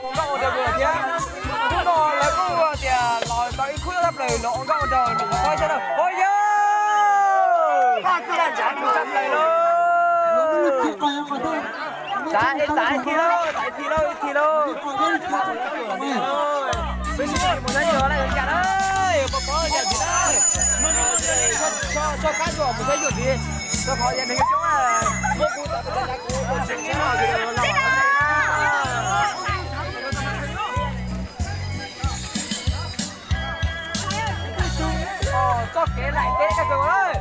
Nkauj ua nraug dua thiab. Hnub no lawv kuj tias los tau ib khub laj plaws los ua nkauj ua nraug nws qhov qhov xyab na. Ua yog tshaj plaws lauj. Txav es txav ib thib lauj, txav ib thib lauj, ib thib lauj. Peb sib mus saib yog laj yuav cas na, yuav pom pom yam ntxiv na. Soj qab dua mus saib yam ntxiv, rau qhov yam neeg coob coob, muab kuv txav pes txav kuv ua tseem siab no. Txoj kev laim teb kawg nkaus lawm.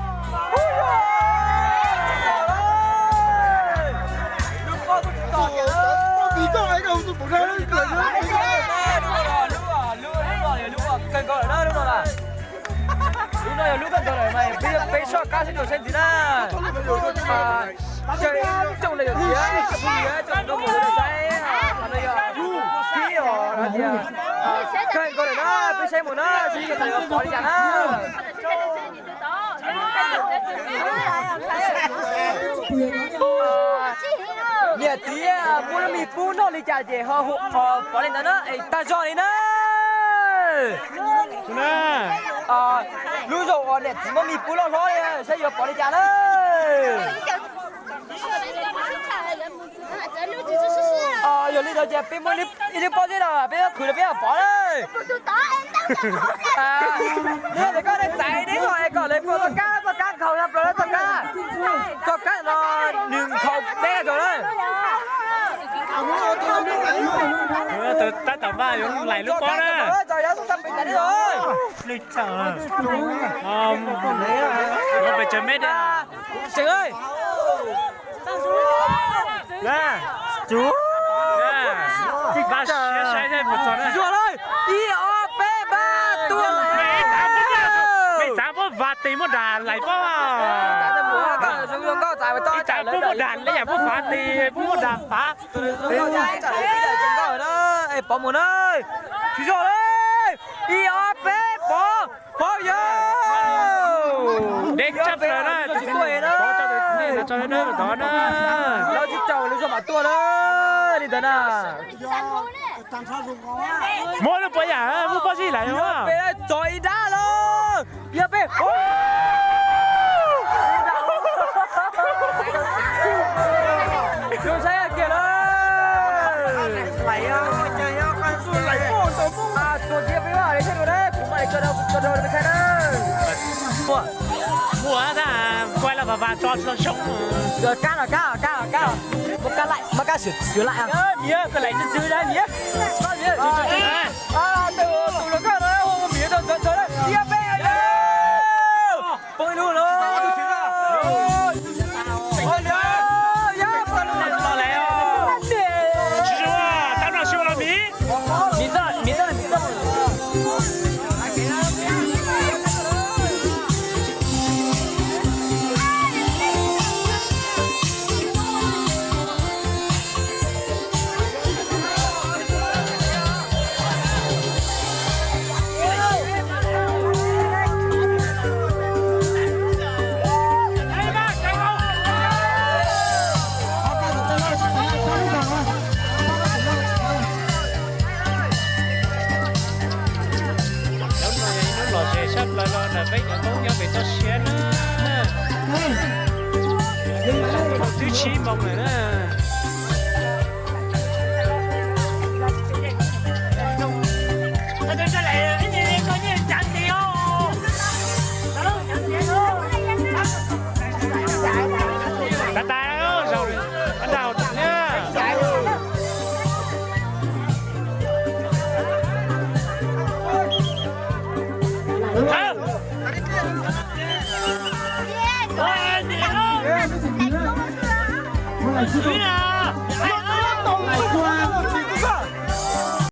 Lub no yog lub kawg nkaus lawm na, lub no na. Lub no yog lub kawg nkaus lawm mas peb soj qab saib dua saib ntxiv na. Coob leej yawm txiv, coob leej yawm txiv, coob leej yawm txiv, saib no yog tib os, kawg nkaus lawm na, peb saib mus na, saib yog pom li cas na. Niam txiv muab lub me pub noj li cas ces ho pom li ntawd na, es tag zog li na. Lub zaum uas niam txiv muab me pub loj hlob li saib yuav pom li cas na. Yog li ntawd ces peb muaj ib lub pob zeb no peb qhwv rau peb pom na. Neb txais neb zog es kom lawv pom txoj kab, txoj kab nkhaus no plaws txoj kab. Txoj kab no nws nkhaus deb kawg na. Tab tom mas yuav laim lub pob na. Pes tsawg mev. Tseem, ib ob peb pab tuaj. Mej txav puab vas tes muab dag laim pob. Ib txav puab muab dag, ib yam puab vas tes puab muab dag fav. Pov mus na, tsis zog li, ib ob peb pov, pov yog. Deb tshaj plaws na, tsis tuaj na, tov na, lawv tsis caum lawv tsis mam tuaj na, li ntawd na. Muab lub puas yam, muab pob zeb laim os. Peb txog ib dab lawm, yog peb. Zoo saib kiag lawm. Tuaj kiag peb vaj li saib dua na, kuv mam li tso rau, tso rau peb saib na. Muaj, muaj tas kuaj los vas vas tso tsis tau xyoob. Kab los kab los kab los kab los. Muab kab laim, muab kab xwb xwb laim. Miv, koj laim xwb xwb na miv. Tus hluas nkauj no hu miv tau ntxhov ntxhov na, ib peb. Pon ib lub no. Tsis zoo, tab no tsis ua los miv. Miv txoj, miv txoj, miv txoj. Lub no yog ib lub lom zem sab plaws los ntawm peb cov Hmoob nyob pem toj siab na. Twb tsib moos lawm na. Tas tas, zaum tas tas.